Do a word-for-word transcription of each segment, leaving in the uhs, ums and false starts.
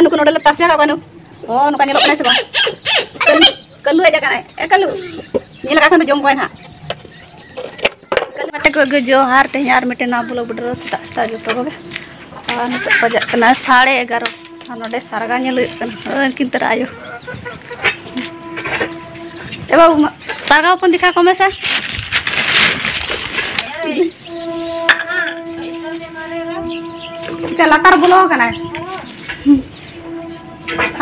ᱱᱩᱠᱩ ᱱᱚᱰᱮ ᱞᱮ ᱛᱟᱥᱮ ᱟᱠᱟᱫ ᱠᱚᱣᱟ᱾ ᱱᱩ-, ᱚ, ᱱᱩᱠᱩ ᱱᱚᱝᱠᱟ ᱧᱮᱞᱚᱜ ᱠᱟᱱᱟᱭ ᱥᱮ ᱵᱟᱝ? ᱠᱟᱹᱞᱩ, ᱠᱟᱹᱞᱩ ᱦᱮᱡ ᱟᱠᱟᱱᱟᱭ᱾ ᱮ, ᱠᱟᱹᱞᱩ, ᱧᱮᱞ ᱟᱠᱟᱫ ᱠᱷᱟᱱ ᱫᱚ ᱡᱚᱢ ᱠᱚᱣᱟᱭ ᱱᱟᱦᱟᱜ᱾ ᱜᱟᱛᱮ ᱠᱚ ᱜᱮ ᱡᱚᱦᱟᱨ᱾ ᱛᱮᱦᱮᱧ ᱟᱨ ᱢᱤᱫᱴᱮᱱ ᱱᱟᱣᱟ vlog video ᱨᱮ ᱥᱮᱛᱟᱜ ᱥᱮᱛᱟᱜ ᱡᱚᱛᱚ ᱠᱚᱜᱮ᱾ ᱟᱨ ᱱᱤᱛᱚᱜ ᱵᱟᱡᱟᱜ ᱠᱟᱱᱟ ᱥᱟᱲᱮ ᱮᱜᱟᱨᱚ᱾ ᱟᱨ ᱱᱚᱰᱮ ᱥᱟᱨᱜᱟ ᱧᱮᱞ ᱦᱩᱭᱩᱜ ᱠᱟᱱᱟ᱾ ᱦᱳᱭ, ᱩᱱᱠᱤᱱ ᱛᱟᱨᱟ ᱟᱭᱳ᱾ ᱮ ᱵᱟᱹᱵᱩ, ᱢᱟ, ᱥᱟᱨᱜᱟ ᱦᱚᱯᱚᱱ ᱫᱮᱠᱷᱟ ᱠᱚᱢᱮ ᱥᱮ᱾ ᱪᱤᱠᱟ ᱞᱟᱛᱟᱨ ᱵᱚᱞᱚ ᱟᱠᱟᱱᱟᱭ?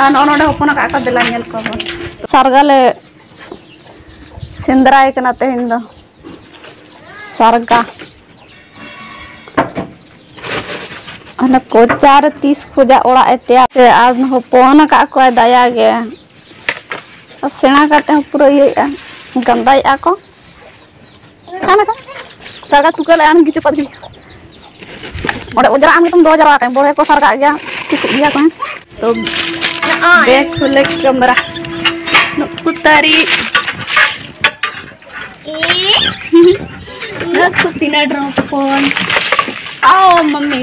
ᱟᱨ ᱱᱚᱜᱼᱚ ᱱᱚᱰᱮ ᱦᱚᱯᱚᱱ ᱟᱠᱟᱫ ᱠᱚ, ᱫᱮᱞᱟ ᱧᱮᱞ ᱠᱚᱣᱟ ᱵᱚᱱ᱾ ᱥᱟᱨᱜᱟ ᱞᱮ ᱥᱮᱸᱫᱽᱨᱟᱭ ᱠᱟᱱᱟ ᱛᱮᱦᱮᱧ ᱫᱚ᱾ ᱥᱟᱨᱜᱟ᱾ ᱦᱟᱱᱟ ᱠᱚᱪᱟ ᱨᱮ ᱛᱤᱥ ᱠᱷᱚᱡᱟᱜ ᱚᱲᱟᱜ ᱮ ᱛᱮᱭᱟᱨ ᱛᱮ ᱟᱨ ᱦᱚᱯᱚᱱ ᱟᱠᱟᱫ ᱠᱚᱣᱟᱭ ᱫᱟᱭᱟ ᱜᱮ᱾ ᱟᱨ ᱥᱮᱬᱟ ᱠᱟᱛᱮ ᱦᱚᱸ ᱯᱩᱨᱟᱹ ᱤᱭᱟᱹᱭᱮᱫᱼᱟ, ᱜᱟᱱᱫᱟᱭᱮᱫᱼᱟ ᱠᱚ᱾ ᱟᱨ ᱢᱟᱥᱮ ᱥᱟᱨᱜᱟ ᱛᱩᱠᱟᱹ ᱞᱮ ᱟᱢ ᱜᱮ ᱪᱟᱯᱟᱫ ᱜᱮ᱾ ᱚᱸᱰᱮ ᱚᱡᱽᱨᱟ ᱟᱢ ᱜᱮᱛᱚᱢ ᱫᱚᱦᱚ ᱡᱟᱣᱨᱟ ᱠᱟᱜᱼᱟ, ᱵᱚᱲᱦᱮ ᱠᱚ ᱥᱟᱨᱜᱟᱜ ᱜᱮᱭᱟ, ᱴᱷᱤᱠᱚᱜ ᱜᱮᱭᱟ ᱠᱚ᱾ ᱛᱚ ᱵᱮᱜᱽ ᱠᱷᱩᱞᱮ ᱠᱮᱢᱨᱟ ᱱᱩᱠᱩ ᱛᱟᱹᱨᱤ᱾ ᱱᱩᱠᱩ ᱛᱤᱱᱟᱹᱜ ᱰᱨᱚᱯ ᱠᱷᱚᱱ᱾ ᱟᱣ ᱢᱟᱢᱤ᱾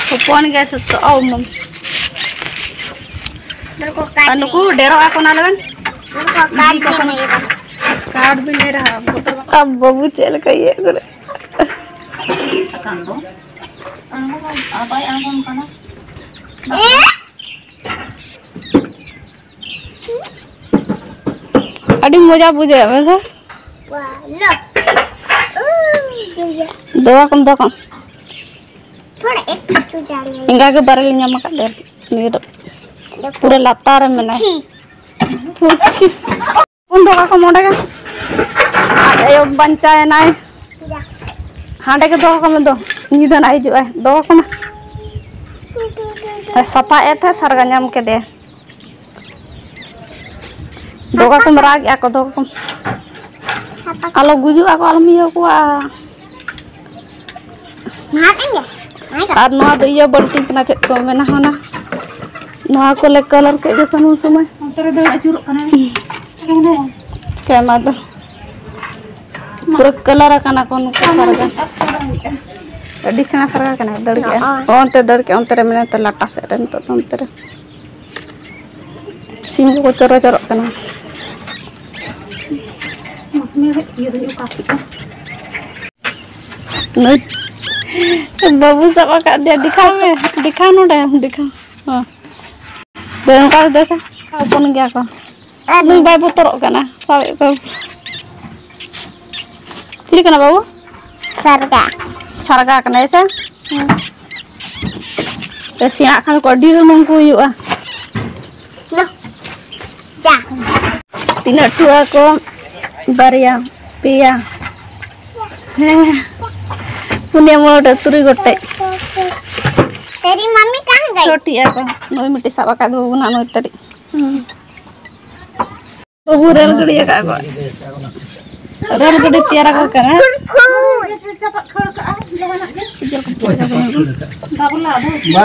ᱦᱚᱯᱚᱱ ᱜᱮ ᱥᱚᱛᱚ᱾ ᱟᱣ ᱢᱟᱢᱤ᱾ ᱟᱨ ᱱᱩᱠᱩ ᱰᱮᱨᱚᱜ ᱟᱠᱚ ᱱᱟ ᱞᱮᱵᱮᱱ᱾ ᱠᱟᱴ ᱵᱤᱱ ᱮᱨᱟ, ᱵᱚᱛᱚᱨ ᱵᱟᱝ᱾ ᱟᱢ ᱵᱟᱹᱵᱩ ᱪᱮᱫ ᱞᱮᱠᱟ ᱤᱭᱟᱹ ᱠᱚᱨᱮ᱾ ᱟᱠᱟᱱ ᱫᱚ᱾ ᱟᱬᱜᱚ ᱵᱟᱭ, ᱟᱨ ᱵᱟᱭ ᱟᱬᱜᱚᱱ ᱠᱟᱱᱟ᱾ ᱟᱹᱰᱤ ᱢᱚᱡᱟ ᱵᱩᱡᱷᱟᱹᱜᱼᱟ, ᱵᱟᱝ ᱥᱮ? ᱫᱚᱦᱚ ᱠᱟᱢ, ᱫᱚᱦᱚ ᱠᱟᱢ᱾ ᱛᱷᱚᱲᱟ ᱮᱠᱴᱩ ᱡᱟᱞᱮ᱾ ᱮᱸᱜᱟ ᱜᱮ ᱵᱟᱨᱮ ᱞᱮ ᱧᱟᱢ ᱟᱠᱟᱫ ᱫᱮ᱾ ᱱᱤᱭᱟᱹ ᱫᱚ ᱯᱩᱨᱟᱹ ᱞᱟᱛᱟᱨ ᱨᱮ ᱢᱮᱱᱟᱭ᱾ ᱯᱩᱪᱷᱤ᱾ ᱯᱩᱪᱷᱤ᱾ ᱯᱷᱳᱱ ᱫᱚᱦᱚ ᱠᱟᱠᱚ ᱚᱸᱰᱮ ᱜᱮ᱾ ᱟᱡ ᱟᱭᱳ ᱵᱟᱧᱪᱟᱣ ᱮᱱᱟᱭ᱾ ᱦᱟᱸᱰᱮ ᱜᱮ ᱫᱚᱦᱚ ᱠᱟᱢ ᱫᱚ᱾ ᱧᱤᱫᱟᱹ ᱱᱟᱜ ᱦᱤᱡᱩᱜ ᱟᱭ᱾ ᱫᱚᱦᱚ ᱠᱟᱢᱟ᱾ ᱟᱨ ᱥᱟᱯᱷᱟᱭᱮᱫ ᱛᱟᱦᱮᱸᱫ, ᱥᱟᱨᱜᱟ ᱧᱟᱢ ᱠᱮᱫᱮᱭᱟ᱾ ᱫᱚᱦᱚ ᱠᱟᱠᱚᱢ, ᱨᱟᱜᱮᱜᱼᱟ ᱠᱚ, ᱫᱚᱦᱚ ᱠᱟᱠᱚᱢ᱾ ᱟᱞᱚ ᱜᱩᱡᱩᱜ ᱟᱠᱚ, ᱟᱞᱚᱢ ᱤᱭᱟᱹ ᱠᱚᱣᱟ᱾ ᱟᱨ ᱱᱚᱣᱟ ᱫᱚ ᱤᱭᱟᱹ ᱵᱟᱹᱞᱴᱤᱱ ᱠᱟᱱᱟ, ᱪᱮᱫ ᱠᱚ ᱢᱮᱱᱟ ᱦᱟᱱᱟ, ᱱᱚᱣᱟ ᱠᱚᱞᱮ ᱠᱟᱞᱟᱨ ᱠᱮᱫ ᱡᱚᱠᱷᱚᱱ ᱩᱱ ᱥᱚᱢᱚᱭ᱾ ᱚᱱᱛᱮ ᱨᱮ ᱫᱟᱹᱲ ᱟᱹᱪᱩᱨᱚᱜ ᱠᱟᱱᱟ᱾ ᱠᱮᱢᱟ ᱫᱚ ᱯᱩᱨᱟᱹ ᱠᱟᱞᱟᱨ ᱟᱠᱟᱱᱟ ᱠᱚ ᱱᱩᱠᱩ ᱥᱟᱨᱜᱟ᱾ ᱟᱹᱰᱤ ᱥᱮᱬᱟ ᱥᱟᱨᱜᱟ ᱠᱟᱱᱟᱭ, ᱫᱟᱹᱲ ᱠᱮᱜᱼᱟ᱾ ᱦᱚᱸᱜᱼᱚ᱾ ᱚ, ᱚᱱᱛᱮ ᱫᱟᱹᱲ ᱠᱮᱜᱼᱟ, ᱚᱱᱛᱮ ᱨᱮ ᱢᱮᱱᱟᱭ ᱛᱚ, ᱞᱟᱴᱟ ᱥᱮᱫ ᱨᱮ ᱱᱤᱛᱚᱜ ᱫᱚ ᱚᱱᱛᱮ ᱨᱮ᱾ ᱥᱤᱢ ᱠᱚᱠᱚ ᱪᱚᱨᱚ ᱪᱚᱨᱚᱜ ᱠᱟᱱᱟ᱾ ᱱᱩᱭ ᱵᱟᱹᱵᱩ ᱥᱟᱵ ᱟᱠᱟᱫ ᱫᱮᱭᱟ, ᱫᱮᱠᱷᱟᱣ ᱢᱮ, ᱫᱮᱠᱷᱟᱣ ᱱᱚᱰᱮ, ᱫᱮᱠᱷᱟᱣ᱾ ᱦᱚᱸ᱾ ᱫᱮ, ᱚᱱᱠᱟ ᱫᱮ ᱥᱮ, ᱦᱚᱯᱚᱱ ᱜᱮᱭᱟ ᱠᱚ᱾ ᱟᱨ ᱱᱩᱭ ᱵᱟᱭ ᱵᱚᱛᱚᱨᱚᱜ ᱠᱟᱱᱟ, ᱥᱟᱵᱮᱫ ᱠᱚᱣᱟ᱾ ᱪᱤᱞᱤ ᱠᱟᱱᱟ ᱵᱟᱹᱵᱩ? ᱥᱟᱨᱜᱟ᱾ ᱥᱟᱨᱜᱟ ᱠᱟᱱᱟᱭ ᱥᱮ? ᱦᱮᱸ᱾ ᱥᱮᱬᱟᱜ ᱠᱷᱟᱱ ᱠᱚ ᱟᱹᱰᱤ ᱨᱩᱢᱩᱝ ᱠᱚ ᱦᱩᱭᱩᱜᱼᱟ᱾ ᱱᱚ᱾ ᱡᱟ᱾ ᱛᱤᱱᱟᱹᱜ ᱴᱷᱩᱣᱟᱹ ᱠᱚ? ᱵᱟᱨᱭᱟ, ᱯᱮᱭᱟ, ᱦᱮᱸ, ᱯᱩᱱᱭᱟᱹ, ᱢᱚᱬᱮ ᱜᱚᱴᱮᱡ, ᱛᱩᱨᱩᱭ ᱜᱚᱴᱮᱡ᱾ तेरी मम्मी कहाँ गई? ᱪᱷᱚᱴᱤᱜᱼᱟ ᱠᱚ᱾ ᱱᱩᱭ ᱢᱤᱫᱴᱤᱡ ᱥᱟᱵ ᱟᱠᱟᱫ ᱵᱟᱹᱵᱩ ᱱᱟᱜ ᱱᱩᱭ ᱛᱟᱹᱨᱤᱡ᱾ ᱦᱩᱸ᱾ ᱵᱟᱹᱵᱩ ᱨᱮᱞ ᱜᱟᱹᱰᱤ ᱟᱠᱟᱫ ᱠᱚ᱾ ᱨᱮᱞ ᱜᱟᱹᱰᱤ ᱛᱮᱭᱟᱨ ᱟᱠᱚ ᱠᱟᱱᱟ᱾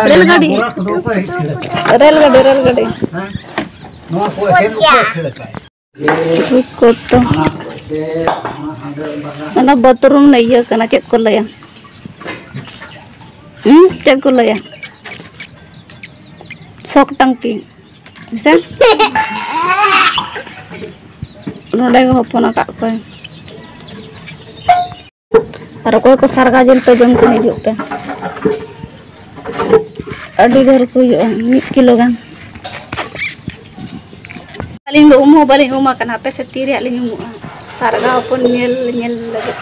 ᱨᱮᱞ ᱜᱟᱹᱰᱤ᱾ ᱨᱮᱞ ᱜᱟᱹᱰᱤ, ᱨᱮᱞ ᱜᱟᱹᱰᱤ᱾ ᱱᱚᱣᱟ ᱠᱚ ᱮᱠᱮᱱ ᱠᱚ ᱠᱷᱟᱹᱲ ᱟᱠᱟᱫ᱾ ᱨᱩᱠ ᱠᱚᱛᱚ᱾ ᱚᱱᱟ ᱵᱟᱛᱷᱨᱩᱢ ᱨᱮᱱᱟᱜ ᱤᱭᱟᱹ ᱠᱟᱱᱟ, ᱪᱮᱫ ᱠᱚ ᱞᱟᱹᱭᱟ? ᱦᱩᱸ, ᱪᱮᱫ ᱠᱚ ᱞᱟᱹᱭᱟ? ᱥᱚᱠ ᱴᱟᱝᱠᱤ᱾ ᱦᱮᱸᱥᱮ? ᱱᱚᱰᱮ ᱜᱮ ᱦᱚᱯᱚᱱ ᱟᱠᱟᱫ ᱠᱚᱣᱟᱭ᱾ ᱟᱨ ᱚᱠᱚᱭ ᱠᱚ ᱥᱟᱨᱜᱟ ᱡᱤᱞ ᱯᱮ ᱡᱚᱢ ᱠᱷᱟᱱ ᱦᱤᱡᱩᱜ ᱯᱮ᱾ ᱟᱹᱰᱤ ᱰᱷᱮᱨ ᱠᱚ ᱦᱩᱭᱩᱜᱼᱟ, ᱢᱤᱫ ᱠᱤᱞᱳ ᱜᱟᱱ᱾ ᱟᱹᱞᱤᱧ ᱫᱚ ᱩᱢ ᱦᱚᱸ ᱵᱟᱹᱞᱤᱧ ᱩᱢ ᱟᱠᱟᱱᱟ, ᱦᱟᱯᱮ ᱥᱮ ᱛᱤᱨᱮ ᱦᱟᱸᱜ ᱞᱤᱧ ᱩᱢᱩᱜᱼᱟ᱾ ᱥᱟᱨᱜᱟ ᱦᱚᱯᱚᱱ ᱧᱮᱞ, ᱧᱮᱞ ᱞᱟᱹᱜᱤᱫ᱾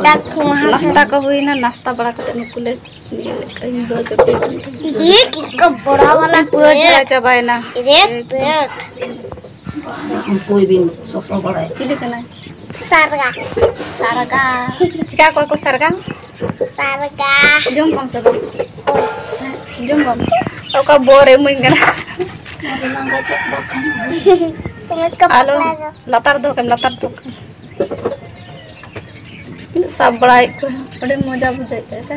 ᱰᱟᱠ ᱢᱟᱦᱟ ᱱᱟᱥᱛᱟ ᱠᱚ ᱦᱩᱭᱱᱟ, ᱱᱟᱥᱛᱟ ᱵᱟᱲᱟ ᱠᱟᱛᱮ ᱱᱩᱠᱩ ᱞᱮ ᱧᱮᱞᱮᱫ ᱠᱚᱣᱟ᱾ ᱤᱧ ᱫᱚ ᱡᱟᱹᱯᱤᱫ ᱠᱟᱱ ᱛᱤᱧᱟ᱾ ये किसका बड़ा वाला ᱯᱩᱨᱟᱹ ᱡᱷᱟᱲᱟ ᱪᱟᱵᱟᱭᱮᱱᱟ᱾ ᱨᱮ ᱮᱠᱫᱚᱢ᱾ ᱯᱮᱴ। ᱩᱱᱠᱩ ᱵᱤᱱ ᱥᱚᱥᱚ ᱵᱟᱲᱟᱭ᱾ ᱪᱤᱞᱤ ᱠᱟᱱᱟᱭ? ᱥᱟᱨᱜᱟ᱾ ᱥᱟᱨᱜᱟ᱾ ᱪᱤᱠᱟ ᱠᱚᱣᱟ ᱠᱚ ᱥᱟᱨᱜᱟ? ᱥᱟᱨᱜᱟ᱾ ᱡᱚᱢ ᱠᱚᱢ ᱥᱮ ᱵᱟᱝ? ᱦᱮᱸ, ᱡᱚᱢ ᱠᱚᱢ᱾ ᱚᱠᱟ ᱵᱚᱨ ᱮᱢᱟᱹᱧ ᱠᱟᱱᱟ᱾ तुम इसको ᱟᱞᱚ, पकड़ा लो। ᱞᱟᱛᱟᱨ ᱫᱚᱦᱚ ᱠᱟᱜ ᱢᱮ, ᱞᱟᱛᱟᱨ ᱫᱚᱦᱚ ᱠᱟᱜ ᱢᱮ᱾ ᱥᱟᱵ ᱵᱟᱲᱟᱭᱮᱫ ᱠᱚᱣᱟ, ᱟᱹᱰᱤ ᱢᱚᱡᱟ ᱵᱩᱡᱷᱟᱹᱜ ᱠᱟᱱᱟ ᱥᱮ?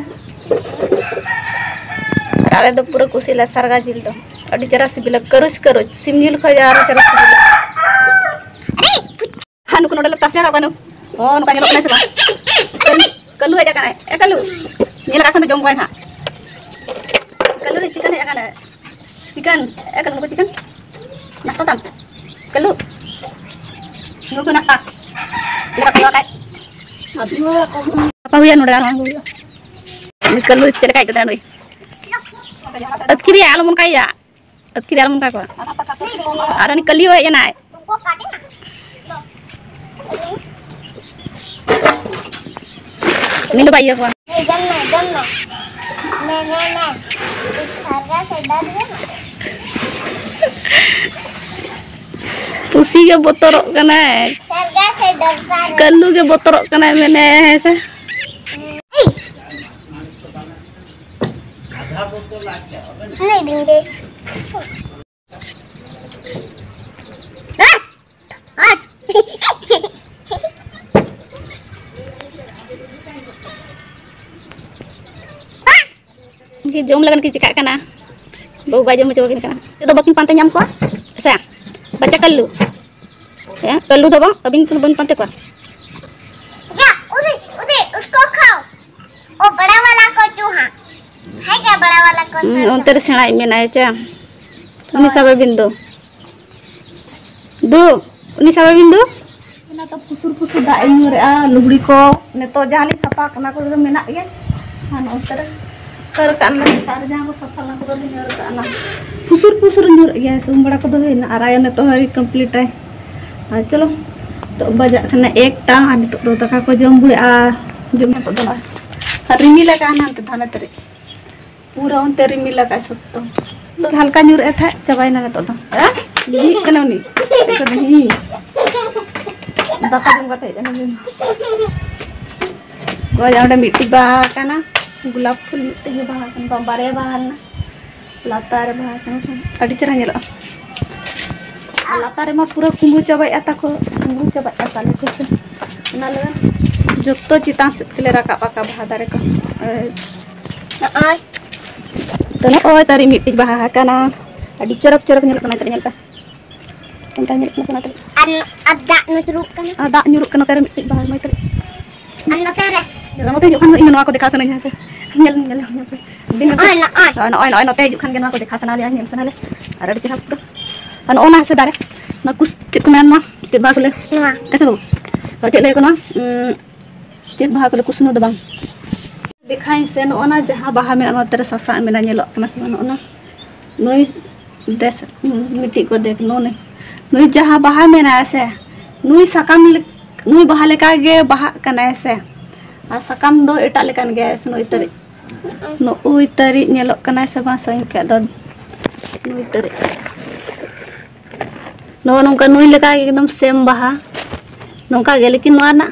ᱟᱨ ᱟᱞᱮ ᱫᱚ ᱯᱩᱨᱟᱹ ᱠᱩᱥᱤ ᱞᱮ ᱥᱟᱨᱜᱟ ᱡᱤᱞ ᱫᱚ, ᱟᱹᱰᱤ ᱪᱮᱦᱨᱟ ᱥᱤᱵᱤᱞᱟ, ᱠᱟᱹᱨᱩᱡ ᱠᱟᱹᱨᱩᱡ, ᱥᱤᱢ ᱡᱤᱞ ᱠᱷᱚᱡ ᱟᱨᱚ ᱪᱮᱦᱨᱟ ᱥᱤᱵᱤᱞᱟ᱾ ᱦᱟ, ᱱᱩᱠᱩ ᱱᱚᱰᱮ ᱞᱮ ᱛᱟᱥᱮ ᱟᱠᱟᱫ ᱠᱚᱣᱟ, ᱱᱩ-, ᱚ, ᱱᱚᱝᱠᱟ ᱧᱮᱞᱚᱜ ᱠᱟᱱᱟ ᱥᱮ ᱵᱟᱝ? ᱠᱟᱹᱞᱩ, ᱠᱟᱹᱞᱩ ᱦᱮᱡ ᱟᱠᱟᱱᱟᱭ᱾ ᱮ ᱠᱟᱹᱞᱩ, ᱧᱮᱞ ᱟᱠᱟᱫ ᱠᱷᱟᱱ ᱫᱚ ᱡᱚᱢ ᱠᱚᱣᱟᱭ ᱦᱟᱸᱜ᱾ ᱠᱟᱹᱞᱩ ᱨᱮ ᱪᱤᱠᱟᱹᱱ ᱦᱮᱡ ᱟᱠᱟᱱᱟᱭ᱾ ᱪᱤᱠᱟᱹᱱ, ᱮ ᱠᱟᱹᱞᱩ, ᱱᱩᱠᱩ ᱪᱤᱠᱟᱹᱱ᱾ ᱱᱟᱥᱛᱟ ᱛᱟᱢ᱾ ᱠᱟᱹᱞᱩ᱾ ᱱᱩᱠᱩ ᱱᱟᱥᱛᱟ᱾ ᱪᱮᱫ ᱞᱮᱠᱟ ᱠᱚ ᱠᱷᱟᱡ᱾ ᱜᱟᱯᱟ ᱦᱩᱭᱩᱜᱼᱟ ᱱᱚᱰᱮ ᱟᱨᱦᱚᱸ ᱦᱩᱭᱩᱜᱼᱟ᱾ ᱩᱱᱤ ᱠᱟᱹᱞᱩ ᱪᱮᱫ ᱞᱮᱠᱟᱭ ᱟᱹᱭᱠᱟᱹᱣ ᱫᱟ ᱱᱩᱭ᱾ ᱟᱹᱛᱠᱤᱨᱮᱭᱟ, ᱟᱞᱚᱢ ᱚᱱᱠᱟᱭᱟ᱾ ᱟᱹᱛᱠᱤᱨᱮ ᱟᱞᱚᱢ ᱚᱱᱠᱟ ᱠᱚᱣᱟ᱾ ᱟᱨ ᱩᱱᱤ ᱠᱟᱹᱞᱤ ᱦᱚᱸ ᱦᱮᱡ ᱮᱱᱟᱭ᱾ ᱩᱱᱤ ᱫᱚ ᱵᱟᱭ ᱤᱭᱟᱹ ᱠᱚᱣᱟ᱾ ᱮ, ᱡᱚᱢ ᱢᱮ, ᱡᱚᱢ ᱢᱮ᱾ ᱱᱮ, ᱱᱮ, ᱱᱮ᱾ ᱥᱟᱨᱜᱟ ᱥᱮ ᱰᱟᱹᱨ ᱜᱮ ᱢᱮ᱾ ᱯᱩᱥᱤ ᱜᱮ ᱵᱚᱛᱚᱨᱚᱜ ᱠᱟᱱᱟᱭ᱾ ᱥᱟᱨᱜᱟ ᱥᱮ ᱰᱟᱹᱨ ᱜᱮ᱾ ᱠᱟᱹᱞᱩ ᱜᱮ ᱵᱚᱛᱚᱨᱚᱜ ᱠᱟᱱᱟᱭ, ᱢᱮᱱᱮ, ᱦᱮᱸ ᱥᱮ? ᱮᱭ᱾ ᱞᱟᱹᱭ ᱫᱟᱹᱧ ᱫᱮ᱾ ᱡᱚᱢ ᱞᱟᱹᱜᱤᱫ ᱠᱤᱱ ᱪᱮᱠᱟᱜ ᱠᱟᱱᱟ᱾ ᱵᱟᱹᱵᱩ ᱵᱟᱭ ᱡᱚᱢ ᱦᱚᱪᱚ ᱟᱹᱠᱤᱱ ᱠᱟᱱᱟ᱾ ᱱᱤᱛᱚᱜ ᱫᱚ ᱵᱟᱹᱠᱤᱱ ᱯᱟᱱᱛᱮ ᱧᱟᱢ ᱠᱚᱣᱟ᱾ ᱟᱪᱪᱷᱟ, ᱵᱟᱪᱪᱟ ᱠᱟᱞᱞᱩ᱾ ᱦᱮᱸ, ᱠᱟᱞᱞᱩ ᱫᱚ ᱵᱟᱝ, ᱟᱹᱵᱤᱱ ᱠᱤᱱ ᱵᱟᱹᱵᱤᱱ ᱯᱟᱱᱛᱮ ᱠᱚᱣᱟ᱾ ᱡᱟ, ᱩᱫᱤ, ᱩᱫᱤ, ᱩᱥᱠᱳ ᱠᱷᱟᱣ᱾ ᱳ, ᱵᱟᱲᱟ ᱣᱟᱞᱟ ᱠᱚ ᱪᱩᱦᱟ᱾ ᱦᱮᱸ, ᱠᱟ ᱵᱟᱲᱟ ᱣᱟᱞᱟ ᱠᱚ ᱦᱩᱸ, ᱪᱩᱦᱟ᱾ ᱚᱱᱛᱮ ᱨᱮ ᱥᱮᱬᱟᱭᱤᱡ ᱢᱮᱱᱟᱭ, ᱪᱟ᱾ ᱩᱱᱤ ᱦᱳᱭ᱾ ᱥᱟᱵᱮ ᱵᱤᱱ ᱫᱚ᱾ ᱫᱩ, ᱩᱱᱤ ᱥᱟᱵᱮ ᱵᱤᱱ ᱫᱩ᱾ ᱚᱱᱟ ᱛᱚ ᱯᱩᱥᱩᱨ ᱯᱩᱥᱩᱨ ᱫᱟᱜ ᱮ ᱧᱩᱨᱮᱜᱼᱟ, ᱞᱩᱜᱽᱲᱤ ᱠᱚ ᱱᱤᱛᱚᱜ ᱡᱟᱦᱟᱸ ᱞᱤᱧ ᱥᱟᱯᱷᱟ ᱠᱟᱱᱟ ᱠᱚ ᱢᱮᱱᱟᱜ ᱜᱮᱭᱟ᱾ ᱟᱨ ᱱᱚᱜᱼᱚ ᱱᱚᱛᱮ ᱨᱮ ᱠᱷᱟᱹᱨ ᱠᱟᱜ ᱞᱮ, ᱥᱮᱛᱟᱜ ᱨᱮ ᱡᱟᱦᱟᱸ ᱠᱚ ᱥᱟᱯᱷᱟ ᱞᱮᱱᱟ ᱠᱚᱫᱚ ᱞᱤᱧ ᱧᱩᱨ ᱠᱟᱜᱼᱟ ᱱᱟ᱾ ᱯᱩᱥᱩᱨ ᱯᱩᱥᱩᱨ ᱧᱩᱨᱩᱜ ᱜᱮᱭᱟ, ᱥᱩᱢ ᱵᱟᱲᱟ ᱠᱚᱫᱚ ᱦᱩᱭᱱᱟ᱾ ᱟᱨ ᱟᱭᱳ ᱱᱤᱛᱚᱜ ᱦᱚᱸᱭ ᱠᱚᱢᱯᱞᱤᱴᱟᱭ᱾ ᱟᱨ ᱪᱚᱞᱚ, ᱱᱤᱛᱚᱜ ᱵᱟᱡᱟᱜ ᱠᱟᱱᱟ ᱮᱠᱴᱟ, ᱟᱨ ᱱᱤᱛᱚᱜ ᱫᱚ ᱫᱟᱠᱟ ᱠᱚ ᱡᱚᱢ ᱵᱷᱩᱲᱟᱹᱜᱼᱟ᱾ ᱡᱚᱢ ᱱᱤᱛᱚᱜ ᱫᱚ ᱱᱚᱜᱼᱚᱭ ᱟᱨ ᱨᱤᱢᱤᱞ ᱟᱠᱟᱜᱼᱟ ᱱᱟᱱᱛᱮ ᱫᱚ ᱦᱟᱱᱮ ᱛᱟᱹᱨᱤᱡ᱾ ᱯᱩᱨᱟᱹ ᱚᱱᱛᱮ ᱨᱤᱢᱤᱞ ᱟᱠᱟᱫ ᱥᱚᱠᱛᱚ᱾ ᱦᱟᱞᱠᱟ ᱧᱩᱨ ᱮ ᱛᱟᱦᱮᱸᱫ, ᱪᱟᱵᱟᱭᱮᱱᱟ ᱱᱤᱛᱚᱜ ᱫᱚ᱾ ᱦᱤᱡᱩᱜ ᱠᱟᱱᱟ ᱩᱱᱤ᱾ ᱦᱤᱡᱩᱜ ᱠᱟᱱᱟ, ᱦᱤ᱾ ᱫᱟᱠᱟ ᱡᱚᱢ ᱠᱟᱛᱮ ᱦᱮᱡ ᱮᱱᱟ ᱩᱱᱤ᱾ ᱚᱭ ᱚᱸᱰᱮ ᱢᱤᱫᱴᱤᱡ ᱵᱟᱦᱟ ᱟᱠᱟᱱᱟ, ᱜᱳᱞᱟᱯ ᱯᱷᱩᱞ ᱢᱤᱫᱴᱤᱡ ᱜᱮ ᱵᱟᱦᱟ ᱟᱠᱟᱱᱟ, ᱵᱟᱝ, ᱵᱟᱨᱭᱟ ᱵᱟᱦᱟ ᱞᱮᱱᱟ᱾ ᱞᱟᱛᱟᱨ ᱨᱮ ᱵᱟᱦᱟ ᱟᱠᱟᱱᱟ ᱥᱮ, ᱟᱹᱰᱤ ᱪᱮᱦᱨᱟ ᱧᱮᱞᱚᱜᱼᱟ᱾ ᱟᱨ ᱞᱟᱛᱟᱨ ᱨᱮᱢᱟ ᱯᱩᱨᱟᱹ ᱠᱩᱢᱵᱽᱲᱩ ᱪᱟᱵᱟᱭᱮᱫᱼᱟ ᱛᱟᱠᱚ, ᱠᱩᱢᱵᱽᱲᱩ ᱪᱟᱵᱟᱭᱮᱫᱼᱟ ᱛᱟᱞᱮ ᱠᱚ ᱥᱮ᱾ ᱚᱱᱟ ᱞᱟᱹᱜᱤᱫ ᱡᱚᱛᱚ ᱪᱮᱛᱟᱱ ᱥᱮᱫ ᱜᱮᱞᱮ ᱨᱟᱠᱟᱵ ᱟᱠᱟᱫ ᱵᱟᱦᱟ ᱫᱟᱨᱮ ᱠᱚ᱾ ᱱᱚᱜᱼᱚᱭ᱾ ᱛᱚ, ᱱᱚᱜᱼᱚᱭ ᱛᱟᱹᱨᱤ ᱢᱤᱫᱴᱤᱡ ᱵᱟᱦᱟ ᱟᱠᱟᱱᱟ᱾ ᱟᱹᱰᱤ ᱪᱚᱨᱚᱠ ᱪᱚᱨᱚᱠ ᱧᱮᱞᱚᱜ ᱠᱟᱱᱟ, ᱱᱤᱛᱚᱜ ᱧᱮᱞ ᱯᱮ᱾ ᱚᱱᱠᱟ ᱧᱮᱞᱚᱜ ᱠᱟᱱᱟ ᱥᱮ ᱚᱱᱟᱛᱮ᱾ ᱟᱨ ᱫᱟᱜ ᱧᱩᱨᱩᱜ ᱠᱟᱱᱟ᱾ ᱟᱨ ᱫᱟᱜ ᱧᱩᱨᱩᱜ ᱠᱟᱱᱟ, ᱱᱚᱛᱮ ᱨᱮ ᱢᱤᱫᱴᱤᱡ ᱵᱟᱦᱟ ᱢᱟᱹᱭ ᱛᱟᱞᱮ᱾ ᱟᱨ ᱱᱚᱛᱮ ᱨᱮ᱾ ᱟᱨ ᱱᱚᱛᱮ ᱦᱤᱡᱩᱜ ᱠᱷᱟᱱ ᱤᱧ ᱱᱚᱣᱟ ᱠᱚ ᱫᱮᱠᱷᱟᱣ ᱥᱟᱱᱟᱧᱟ ᱦᱮᱸ ᱥᱮ᱾ ᱧᱮᱞ, ᱧᱮᱞ, ᱧᱮᱞ ᱯᱮ᱾ ᱫᱤᱱ ᱱᱚᱜᱼᱚᱭ, ᱱᱚᱜᱼᱚᱭ᱾ ᱦᱳᱭ, ᱱᱚᱜᱼᱚᱭ, ᱱᱚᱜᱼᱚᱭ ᱱᱚᱛᱮ ᱦᱤᱡᱩᱜ ᱠᱷᱟᱱ ᱜᱮ ᱱᱚᱣᱟ ᱠᱚ ᱫᱮᱠᱷᱟᱣ ᱥᱟᱱᱟ ᱞᱮᱭᱟ, ᱧᱮᱞ ᱥᱟᱱᱟ ᱞᱮᱭᱟ᱾ ᱟᱨ ᱟᱹᱰᱤ ᱪᱮᱦᱨᱟ ᱯᱩᱨᱟᱹ᱾ ᱟᱨ ᱱᱚᱜᱼᱚ ᱱᱟ ᱦᱮᱸ ᱥᱮ ᱫᱟᱨᱮ, ᱱᱚᱣᱟ ᱠᱩᱥ-, ᱪᱮᱫ ᱠᱚ ᱢᱮᱱᱟ ᱱᱚᱣᱟ? ᱱᱚᱣᱟ᱾ ᱦᱮᱸ ᱥᱮ ᱵᱟᱹᱵᱩ? ᱟᱨ ᱪᱮᱫ ᱞᱟᱹᱭ ᱠᱟᱱᱟ? ᱩᱸ, ᱪᱮᱫ ᱵᱟᱦᱟ ᱠᱚ ᱞᱟᱹᱭᱟ? ᱠᱩᱥᱱᱩ ᱫᱚ ᱵᱟᱝ᱾ ᱫᱮᱠᱷᱟᱭ ᱥᱮ, ᱱᱚᱜᱼᱚ ᱱᱟ ᱡᱟᱦᱟᱸ ᱵᱟᱦᱟ ᱢᱮᱱᱟᱜᱼᱟ, ᱱᱚᱛᱮ ᱨᱮ ᱥᱟᱥᱟᱝ ᱢᱮᱱᱟᱜᱼᱟ, ᱧᱮᱞᱚᱜ ᱠᱟᱱᱟ ᱥᱮ ᱵᱟᱝ? ᱱᱚᱜᱼᱚ ᱱᱟ᱾ ᱱᱩᱭ ᱫᱮᱥ, ᱢᱤᱫᱴᱤᱡ ᱠᱚ ᱫᱮᱠᱷ, ᱱᱩᱭ, ᱱᱩᱭ ᱡᱟᱦᱟᱸ ᱵᱟᱦᱟ ᱢᱮᱱᱟᱭᱟ ᱥᱮ, ᱱᱩᱭ ᱥᱟᱠᱟᱢ ᱞᱮᱠ-, ᱱᱩᱭ ᱵᱟᱦᱟ ᱞᱮᱠᱟ ᱜᱮ ᱵᱟᱦᱟᱜ ᱠᱟᱱᱟᱭ ᱥᱮ᱾ ᱟᱨ ᱥᱟᱠᱟᱢ ᱫᱚ ᱮᱴᱟᱜ ᱞᱮᱠᱟᱱ ᱜᱮᱭᱟ ᱥᱮ, ᱱᱩᱭ ᱛᱟᱹᱨᱤᱡ᱾ ᱱᱩᱜᱼᱩᱭ ᱛᱟᱹᱨᱤᱡ ᱧᱮᱞᱚᱜ ᱠᱟᱱᱟᱭ ᱥᱮ ᱵᱟᱝ ᱥᱟᱺᱜᱤᱧ ᱠᱷᱚᱡ ᱫᱚ? ᱱᱩᱭ ᱛᱟᱹᱨᱤᱡ᱾ ᱱᱚᱜᱼᱚ ᱱᱚᱝᱠᱟ ᱱᱩᱭ ᱞᱮᱠᱟ ᱜᱮ ᱮᱠᱫᱚᱢ same ᱵᱟᱦᱟ᱾ ᱱᱚᱝᱠᱟ ᱜᱮ, ᱞᱮᱠᱤᱱ ᱱᱚᱣᱟ ᱨᱮᱱᱟᱜ,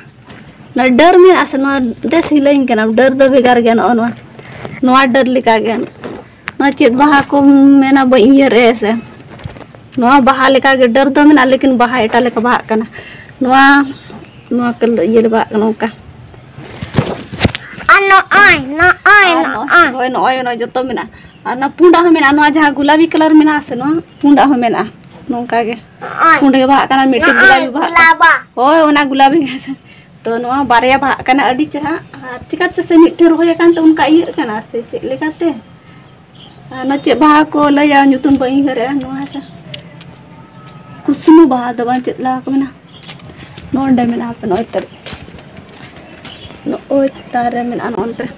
ᱱᱚᱣᱟ ᱰᱟᱹᱨ ᱢᱮᱱᱟᱜᱼᱟ ᱥᱮ, ᱱᱚᱣᱟ ᱫᱮᱥ ᱦᱤᱞᱟᱹᱧ ᱠᱟᱱᱟ, ᱰᱟᱹᱨ ᱫᱚ ᱵᱷᱮᱜᱟᱨ ᱜᱮᱭᱟ᱾ ᱱᱚᱜᱼᱚ ᱱᱚᱣᱟ, ᱱᱚᱣᱟ ᱰᱟᱹᱨ ᱞᱮᱠᱟ ᱜᱮ᱾ ᱱᱚᱣᱟ ᱪᱮᱫ ᱵᱟᱦᱟ ᱠᱚ ᱢᱮᱱᱟ ᱵᱟᱹᱧ ᱩᱭᱦᱟᱹᱨᱮᱜᱼᱟ ᱥᱮ᱾ ᱱᱚᱣᱟ ᱵᱟᱦᱟ ᱞᱮᱠᱟ ᱜᱮ ᱰᱟᱹᱨ ᱫᱚ ᱢᱮᱱᱟᱜᱼᱟ, ᱞᱮᱠᱤᱱ ᱵᱟᱦᱟ ᱮᱴᱟᱜ ᱞᱮᱠᱟ ᱵᱟᱦᱟᱜ ᱠᱟᱱᱟ᱾ ᱱᱚᱣᱟ, ᱱᱚᱣᱟ colour ᱤᱭᱟᱹ ᱨᱮ ᱵᱟᱦᱟᱜ ᱠᱟᱱᱟ ᱚᱱᱠᱟ᱾ ᱟᱨ ᱱᱚᱜᱼᱚᱭ, ᱱᱚᱜᱼᱚᱭ, ᱟᱨ ᱱᱚᱜᱼᱚᱭ, ᱱᱚᱜᱼᱚᱭ᱾ ᱦᱳᱭ, ᱱᱚᱜᱼᱚᱭ, ᱱᱚᱜᱼᱚᱭ ᱡᱚᱛᱚ ᱢᱮᱱᱟᱜᱼᱟ᱾ ᱟᱨ ᱚᱱᱟ ᱯᱩᱸᱰᱟᱜ ᱦᱚᱸ ᱢᱮᱱᱟᱜᱼᱟ, ᱱᱚᱣᱟ ᱡᱟᱦᱟᱸ ᱜᱩᱞᱟᱵᱤ colour ᱢᱮᱱᱟᱜᱼᱟ ᱥᱮ, ᱱᱚᱣᱟ ᱯᱩᱸᱰᱟᱜ ᱦᱚᱸ ᱢᱮᱱᱟᱜᱼᱟ᱾ ᱱᱚᱝᱠᱟ ᱜᱮ ᱱᱚᱜᱼᱚᱭ᱾ ᱯᱩᱸᱰ ᱜᱮ ᱵᱟᱦᱟᱜ ᱠᱟᱱᱟ, ᱢᱤᱫᱴᱤᱡ ᱱᱚᱜᱼᱚᱭ ᱜᱩᱞᱟᱵᱤ ᱵᱟᱦᱟᱜ ᱠᱟᱱᱟ᱾ ᱜᱩᱞᱟᱵᱟ᱾ ᱦᱳᱭ, ᱚᱱᱟ ᱜᱩᱞᱟᱵᱤ ᱜᱮ ᱦᱮᱸ ᱥᱮ᱾ ᱛᱚ ᱱᱚᱣᱟ ᱵᱟᱨᱭᱟ ᱵᱟᱦᱟᱜ ᱠᱟᱱᱟ, ᱟᱹᱰᱤ ᱪᱮᱦᱨᱟ᱾ ᱟᱨ ᱪᱤᱠᱟᱹᱛᱮ ᱥᱮ ᱢᱤᱫ ᱴᱷᱮᱱ ᱨᱚᱦᱚᱭ ᱟᱠᱟᱱ ᱛᱮ ᱚᱱᱠᱟ ᱤᱭᱟᱹᱜ ᱠᱟᱱᱟ ᱥᱮ ᱪᱮᱫ ᱞᱮᱠᱟᱛᱮ? ᱟᱨ ᱚᱱᱟ ᱪᱮᱫ ᱵᱟᱦᱟ ᱠᱚ ᱞᱟᱹᱭᱟ, ᱧᱩᱛᱩᱢ ᱵᱟᱹᱧ ᱩᱭᱦᱟᱹᱨᱮᱜᱼᱟ᱾ ᱱᱚᱣᱟ ᱦᱮᱸ ᱥᱮ, ᱠᱩᱥᱱᱩ ᱵᱟᱦᱟ ᱫᱚ ᱵᱟᱝ, ᱪᱮᱫ ᱞᱟᱦᱟ ᱠᱚ ᱢᱮᱱᱟ? ᱱᱚᱰᱮ ᱢᱮᱱᱟᱜᱼᱟ, ᱦᱟᱯᱮ, ᱱᱚᱜᱼᱚᱭ ᱛᱟᱹᱨᱤ-, ᱱᱚᱜᱼᱚᱭ ᱪᱮᱛᱟᱱ ᱨᱮ ᱢᱮᱱᱟᱜᱼᱟ, ᱱᱚᱜᱼᱚ ᱱᱚᱛᱮ ᱨᱮ᱾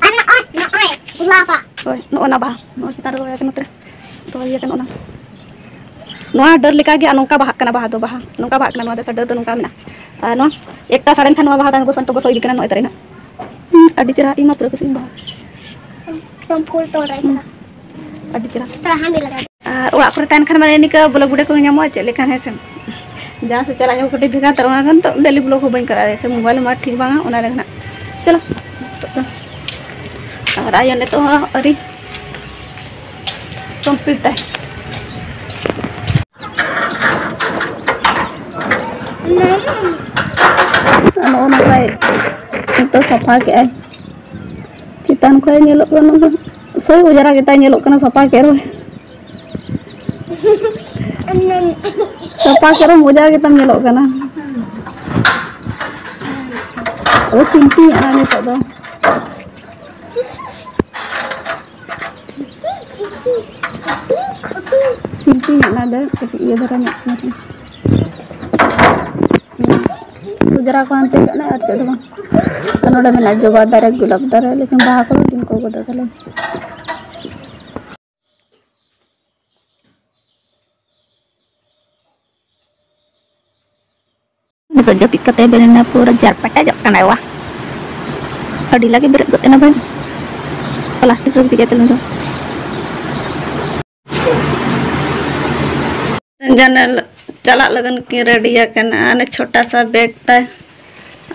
ᱟᱨ ᱱᱚᱜᱼᱚᱭ, ᱱᱚᱜᱼᱚᱭ ᱜᱩᱞᱟᱯ ᱵᱟᱦᱟ᱾ ᱦᱳᱭ, ᱱᱚᱜᱼᱚ ᱱᱟ ᱵᱟᱦᱟ, ᱱᱚᱜᱼᱚᱭ ᱪᱮᱛᱟᱱ ᱨᱮ ᱨᱚᱦᱚᱭ ᱟᱠᱟᱱᱟ, ᱱᱚᱛᱮ ᱨᱮ ᱨᱚᱦᱚᱭ ᱟᱠᱟᱱᱟ ᱚᱱᱟ᱾ ᱱᱚᱣᱟ ᱰᱟᱹᱨ ᱞᱮᱠᱟ ᱜᱮ ᱟᱨ ᱱᱚᱝᱠᱟ ᱵᱟᱦᱟᱜ ᱠᱟᱱᱟ, ᱵᱟᱦᱟ ᱫᱚ ᱵᱟᱦᱟ, ᱱᱚᱝᱠᱟ ᱵᱟᱦᱟᱜ ᱠᱟᱱᱟ, ᱱᱚᱣᱟ ᱫᱚ ᱰᱟᱹᱨ ᱫᱚ ᱱᱚᱝᱠᱟ ᱢᱮᱱᱟᱜᱼᱟ᱾ ᱟᱨ ᱱᱚᱣᱟ ᱮᱠᱴᱟ ᱥᱟᱲᱮ ᱮᱱ ᱠᱷᱟᱱ ᱱᱚᱣᱟ ᱵᱟᱦᱟ ᱫᱟᱱ ᱜᱚᱥᱚᱱᱛᱚ ᱜᱚᱥᱚ ᱤᱫᱤ ᱠᱟᱱᱟ, ᱱᱚᱜᱼᱚᱭ ᱛᱟᱨᱮ ᱱᱟᱜ᱾ ᱦᱩᱸ, ᱟᱹᱰᱤ ᱪᱮᱦᱨᱟ, ᱤᱧ ᱢᱟ ᱯᱩᱨᱟᱹ ᱠᱩᱥᱤᱧ ᱵᱟᱦᱟ᱾ ᱛᱚᱢ ᱯᱷᱩᱞ ᱛᱚᱲ ᱨᱮ ᱦᱩᱸ᱾ ᱟᱹᱰᱤ ᱪᱮᱦᱨᱟ᱾ ᱛᱚᱲᱟ ᱦᱟᱸᱰᱮ ᱞᱟᱜᱟᱣ᱾ ᱟᱨ ᱚᱲᱟᱜ ᱠᱚᱨᱮ ᱛᱟᱦᱮᱱ ᱠᱷᱟᱱ ᱢᱟᱱᱮ ᱱᱤᱝᱠᱟᱹ vlog video ᱠᱚ ᱧᱟᱢᱚᱜᱼᱟ, ᱪᱮᱫ ᱞᱮᱠᱟ ᱦᱮᱸ ᱥᱮ᱾ ᱡᱟᱦᱟᱸ ᱥᱮᱫ ᱪᱟᱞᱟᱜ ᱧᱚᱜ ᱠᱟᱹᱴᱤᱡ ᱵᱷᱮᱜᱟᱨ, ᱛᱟᱨ ᱚᱱᱟ ᱠᱷᱟᱱ ᱛᱚ daily vlog ᱦᱚᱸ ᱵᱟᱹᱧ ᱠᱚᱨᱟᱣ ᱫᱟᱲᱮᱭᱟᱜᱼᱟ ᱥᱮ, mobile ᱢᱟ ᱴᱷᱤᱠ ᱵᱟᱝᱟ, ᱚᱱᱟ ᱨᱮ ᱱᱟᱜ᱾ ᱪᱚᱞᱚ, ᱱᱤᱛᱚᱜ ᱫᱚ᱾ ᱟᱨ ᱟᱭᱳ ᱱᱤᱛᱚᱜ ᱦᱚᱸ ᱟᱹᱣᱨᱤ complete ᱟᱭ᱾ ᱱᱚᱜᱼᱚ ᱱᱚᱝᱠᱟᱭ ᱱᱤᱛᱚᱜ ᱥᱟᱯᱷᱟ ᱠᱮᱜᱼᱟᱭ᱾ ᱪᱮᱛᱟᱱ ᱠᱷᱚᱱ ᱧᱮᱞᱚᱜ ᱠᱟᱱᱟ, ᱥᱮᱭ ᱚᱡᱽᱨᱟ ᱜᱮᱛᱟᱭ ᱧᱮᱞᱚᱜ ᱠᱟᱱᱟ, ᱥᱟᱯᱷᱟ ᱠᱮᱜ ᱨᱮᱦᱚᱸ᱾ ᱥᱟᱯᱷᱟ ᱠᱚᱨᱮ ᱢᱚᱡᱟ ᱜᱮᱛᱟᱢ ᱧᱮᱞᱚᱜ ᱠᱟᱱᱟ᱾ ᱟᱫᱚ ᱥᱤᱞᱯᱤᱧ ᱟᱜ ᱱᱤᱛᱚᱜ ᱫᱚ᱾ ᱥᱤᱞᱯᱤᱧ ᱟᱜ ᱫᱚ ᱠᱟᱹᱴᱤᱡ ᱤᱭᱟᱹ ᱫᱷᱟᱨᱟ ᱧᱚᱜ ᱠᱟᱱᱟ᱾ ᱚᱡᱽᱨᱟ ᱠᱚ ᱦᱟᱱᱛᱮ ᱠᱟᱱᱟ ᱟᱨ ᱪᱮᱫ ᱦᱚᱸ ᱵᱟᱝ᱾ ᱛᱚ ᱱᱚᱰᱮ ᱢᱮᱱᱟᱜᱼᱟ ᱡᱚᱵᱟ ᱫᱟᱨᱮ, ᱜᱳᱞᱟᱯ ᱫᱟᱨᱮ, ᱞᱮᱠᱤᱱ ᱵᱟᱦᱟ ᱠᱚᱫᱚ ᱫᱤᱱ ᱠᱚ ᱜᱚᱫᱚᱜ ᱛᱟᱞᱮ᱾ ᱱᱤᱛᱚᱜ ᱡᱟᱹᱯᱤᱫ ᱠᱟᱛᱮ ᱵᱮᱨᱮᱫ ᱮᱱᱟ, ᱯᱩᱨᱟᱹ ᱡᱟᱨᱯᱟᱴᱟ ᱡᱚᱜ ᱠᱟᱱᱟᱭ ᱣᱟ᱾ ᱟᱹᱰᱤ ᱞᱟᱜᱮ ᱵᱮᱨᱮᱫ ᱜᱚᱫ ᱮᱱᱟ ᱵᱟᱹᱧ᱾ ᱯᱞᱟᱥᱴᱤᱠ ᱨᱮ ᱜᱤᱛᱤᱡ ᱠᱟᱛᱮ ᱫᱚ᱾ ᱡᱟᱱᱮ ᱪᱟᱞᱟᱜ ᱞᱟᱹᱜᱤᱫ ᱠᱤᱱ ᱨᱮᱰᱤ ᱟᱠᱟᱱᱟ᱾ ᱚᱱᱮ ᱪᱷᱳᱴᱟ ᱥᱟ ᱵᱮᱜᱽ ᱛᱟᱭ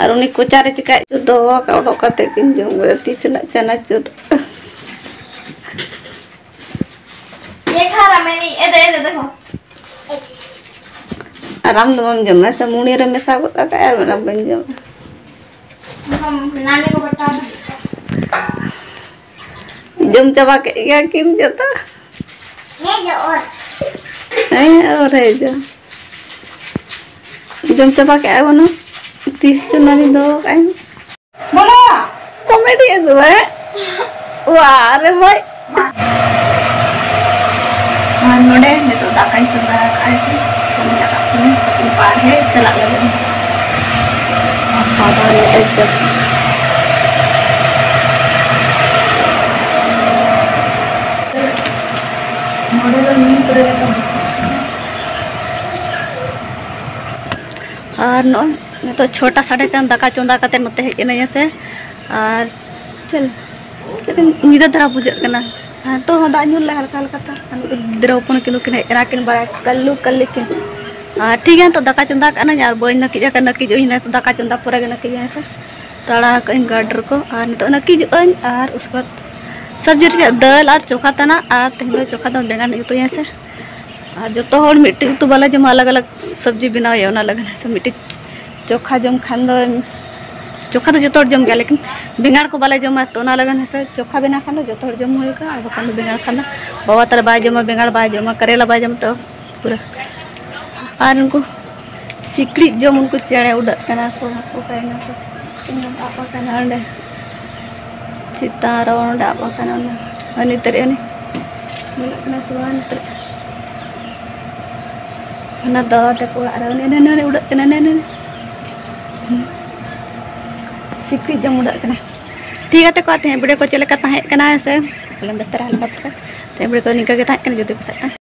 ᱟᱨ ᱩᱱᱤ ᱠᱚᱪᱟ ᱨᱮ ᱪᱤᱠᱟᱹ ᱪᱚ ᱫᱚᱦᱚ ᱟᱠᱟᱫ, ᱚᱰᱚᱠ ᱠᱟᱛᱮ ᱠᱤᱱ ᱡᱚᱢ ᱜᱚᱫᱟ ᱛᱤᱥ ᱨᱮᱱᱟᱜ ᱪᱟᱱᱟᱪᱩᱨ᱾ ये खा रहा मैंने, ये दे, ये दे, देखो। ᱟᱨ ᱟᱢ ᱫᱚ ᱵᱟᱢ ᱡᱚᱢᱟ ᱥᱮ? ᱢᱩᱲᱤ ᱨᱮ ᱢᱮᱥᱟ ᱜᱚᱫ ᱠᱟᱜ ᱟᱨ ᱢᱮᱱᱟ ᱵᱟᱹᱧ ᱡᱚᱢᱟ᱾ हम नानी को बता दो। ᱡᱚᱢ ᱪᱟᱵᱟ ᱠᱮᱫ ᱜᱮᱭᱟ ᱠᱤᱱ ᱡᱚᱛᱚ᱾ ᱦᱮᱸ, ᱚᱨ ᱦᱮᱡ ᱡᱚᱢ᱾ ᱡᱚᱢ ᱪᱟᱵᱟ ᱠᱮᱫᱼᱟ ᱵᱚᱱ᱾ ᱛᱤᱥ ᱪᱚ ᱱᱟᱹᱱᱤ ᱫᱚᱦᱚ ᱠᱟᱜᱼᱟᱭ᱾ ᱵᱚᱞᱚ! ᱠᱚᱢᱮᱰᱤ ᱩᱫᱩᱜ ᱟᱭ᱾ ᱣᱟ ᱨᱮ ᱵᱷᱟᱭ᱾ ᱟᱨ ᱱᱚᱰᱮ ᱱᱤᱛᱚᱜ ᱫᱟᱠᱟᱧ ᱪᱚᱸᱫᱟ ᱟᱠᱟᱫᱼᱟ ᱥᱮ, ᱤᱥᱤᱱ ᱟᱠᱟᱫ ᱠᱚᱣᱟᱧ᱾ ᱵᱟᱨᱦᱮ ᱪᱟᱞᱟᱜ ᱞᱟᱹᱜᱤᱫ᱾ ᱵᱟᱵᱟ ᱨᱮ ᱮᱠᱫᱚᱢ᱾ ᱱᱚᱰᱮ ᱫᱚ ᱧᱩᱛ ᱨᱮ ᱟᱨ ᱱᱚᱜᱼᱚᱭ ᱱᱤᱛᱚᱜ ᱪᱷᱚᱴᱟ ᱥᱟᱰᱮ ᱠᱟᱱ, ᱫᱟᱠᱟ ᱪᱚᱸᱫᱟ ᱠᱟᱛᱮ ᱱᱚᱛᱮ ᱦᱮᱡ ᱮᱱᱟᱹᱧ ᱦᱮᱸ ᱥᱮ᱾ ᱟᱨ ᱪᱮᱫ ᱞᱮᱠᱟ ᱧᱤᱫᱟᱹ ᱫᱷᱟᱨᱟ ᱵᱩᱡᱷᱟᱹᱜ ᱠᱟᱱᱟ᱾ ᱟᱨ ᱱᱤᱛᱚᱜ ᱦᱚᱸ ᱫᱟᱜ ᱧᱩᱨ ᱞᱮ ᱦᱟᱞᱠᱟ ᱦᱟᱞᱠᱟ ᱛᱮ᱾ ᱟᱨ ᱱᱩᱠᱤᱱ ᱜᱤᱫᱽᱨᱟᱹ ᱦᱚᱯᱚᱱ ᱠᱤᱱ ᱱᱩᱠᱤᱱ ᱦᱮᱡ ᱠᱟᱱᱟ, ᱠᱤᱱ ᱵᱟᱲᱟᱭ ᱠᱟᱞᱞᱩ ᱠᱟᱞᱞᱤ ᱠᱤᱱ᱾ ᱟᱨ ᱴᱷᱤᱠ ᱜᱮᱭᱟ, ᱱᱤᱛᱚᱜ ᱫᱟᱠᱟ ᱪᱚᱸᱫᱟ ᱠᱟᱜᱼᱟ ᱱᱟᱹᱧ ᱟᱨ ᱵᱟᱹᱧ ᱱᱟᱹᱠᱤᱡ ᱟᱠᱟᱱᱟ, ᱱᱟᱹᱠᱤᱡᱚᱜ ᱟᱹᱧ ᱱᱤᱛᱚᱜ ᱫᱟᱠᱟ ᱪᱚᱸᱫᱟ ᱯᱚᱨᱮ ᱜᱮ ᱱᱟᱹᱠᱤᱡ ᱟᱹᱧ ᱦᱮᱸ ᱥᱮ᱾ ᱛᱟᱲᱟ ᱟᱠᱟᱫ ᱟᱹᱧ ᱜᱟᱨᱰᱟᱨ ᱠᱚ ᱟᱨ ᱱᱤᱛᱚᱜ ᱱᱟᱹᱠᱤᱡᱚᱜ ᱟᱹᱧ ᱟᱨ ᱩᱥᱠᱮ ᱵᱟᱫ ᱥᱚᱵᱽᱡᱤ ᱨᱮᱭᱟᱜ ᱫᱟᱹᱞ ᱟᱨ ᱪᱳᱠᱷᱟ ᱛᱟᱱᱟᱜ᱾ ᱟᱨ ᱛᱮᱦᱮᱧ ᱫᱚ ᱪᱳᱠᱷᱟ ᱫᱚ ᱵᱮᱸᱜᱟᱲ ᱤᱧ ᱩᱛᱩᱭᱟ ᱦᱮᱸ ᱥᱮ᱾ ᱟᱨ ᱡᱚᱛᱚ ᱦᱚᱲ ᱢᱤᱫᱴᱮᱡ ᱩᱛᱩ ᱵᱟᱞᱮ ᱡᱚᱢᱟ, ᱟᱞᱟᱜᱽ ᱟᱞᱟᱜᱽ ᱥᱚᱵᱽᱡᱤ ᱵᱮᱱᱟᱣ ᱦᱩᱭᱩᱜᱼᱟ, ᱚᱱᱟ ᱞᱟᱹᱜᱤᱫ ᱦᱮᱸ ᱥᱮ᱾ ᱢᱤᱫᱴᱮᱡ ᱪᱳᱠᱷᱟ ᱡᱚᱢ ᱠᱷᱟᱱ ᱫᱚ, ᱪᱳᱠᱷᱟ ᱫᱚ ᱡᱚᱛᱚ ᱦᱚᱲ ᱡᱚᱢ ᱜᱮᱭᱟ, ᱞᱮᱠᱤᱱ ᱵᱮᱸᱜᱟᱲ ᱠᱚ ᱵᱟᱞᱮ ᱡᱚᱢᱟ, ᱛᱚ ᱚᱱᱟ ᱞᱟᱹᱜᱤᱫ ᱦᱮᱸ ᱥᱮ ᱪᱳᱠᱷᱟ ᱵᱮᱱᱟᱣ ᱠᱷᱟᱱ ᱫᱚ ᱡᱚᱛᱚ ᱦᱚᱲ ᱡᱚᱢ ᱦᱩᱭᱩᱜᱼᱟ᱾ ᱟᱨ ᱵᱟᱠᱷᱟᱱ ᱫᱚ ᱵᱮᱸᱜᱟᱲ ᱠᱷᱟᱱ ᱫᱚ ᱵᱟᱵᱟ ᱛᱟᱞᱮ ᱵᱟᱭ ᱡᱚᱢᱟ, ᱵᱮᱸᱜᱟᱲ ᱵᱟᱭ ᱡᱚᱢᱟ, ᱠᱟᱨᱮᱞᱟ ᱵᱟᱭ ᱡᱚᱢᱟ, ᱛᱚ ᱯᱩᱨᱟᱹ᱾ ᱟᱨ ᱩᱱᱠᱩ ᱥᱤᱠᱲᱤᱡ ᱡᱚᱢ ᱩᱱᱠᱩ ᱪᱮᱬᱮ ᱩᱰᱟᱹᱜ ᱠᱟᱱᱟ ᱠᱚ, ᱦᱟᱹᱠᱩ ᱠᱟᱭᱱᱟ ᱠᱚ᱾ ᱤᱧ ᱫᱚ ᱫᱟᱜ ᱵᱟᱠᱟᱱᱟ ᱚᱸᱰᱮ᱾ ᱪᱮᱛᱟᱱ ᱨᱮ ᱚᱸᱰᱮ ᱫᱟᱜ ᱵᱟᱠᱟᱱᱟ ᱚᱱᱟ᱾ ᱦᱟᱹᱱᱤ ᱛᱟᱹᱨᱤ ᱦᱟᱹᱱᱤ᱾ ᱧᱮᱞᱚᱜ ᱠᱟᱱᱟ ᱥᱮ ᱵᱟᱝ ᱦᱟᱹᱱᱤ ᱛᱟᱹᱨᱤ? ᱚᱱᱟ ᱫᱟᱫᱟ ᱛᱟᱠᱚ ᱚᱲᱟᱜ ᱨᱮ ᱦᱟᱹᱱᱤ, ᱦᱟᱹᱱᱤ, ᱦᱟᱹᱱᱤ ᱩᱰᱟᱹᱜ ᱠᱟᱱᱟ, ᱦᱟᱹᱱᱤ, ᱦᱟᱹᱱᱤ᱾ ᱥᱤᱠᱲᱤᱡ ᱡᱚᱢ ᱩᱰᱟᱹᱜ ᱠᱟᱱᱟ᱾ ᱴᱷᱤᱠ ᱜᱮᱭᱟ ᱛᱮᱠᱚ, ᱛᱮᱦᱮᱧ video ᱠᱚ ᱪᱮᱫ ᱞᱮᱠᱟ ᱛᱟᱦᱮᱸ ᱠᱟᱱᱟ ᱥᱮ ᱟᱞᱚᱢ ᱵᱮᱥᱛᱟᱨᱟ ᱦᱟᱱᱟ ᱵᱟᱯᱞᱟ᱾ ᱛᱮᱦᱮᱧ video ᱠᱚ ᱱᱤᱝᱠᱟᱹ ᱜᱮ ᱛᱟᱦᱮᱸ ᱠᱟᱱᱟ, ᱡᱩᱫᱤ ᱠᱩᱥᱤᱭᱟᱜ ᱠᱷᱟᱱ᱾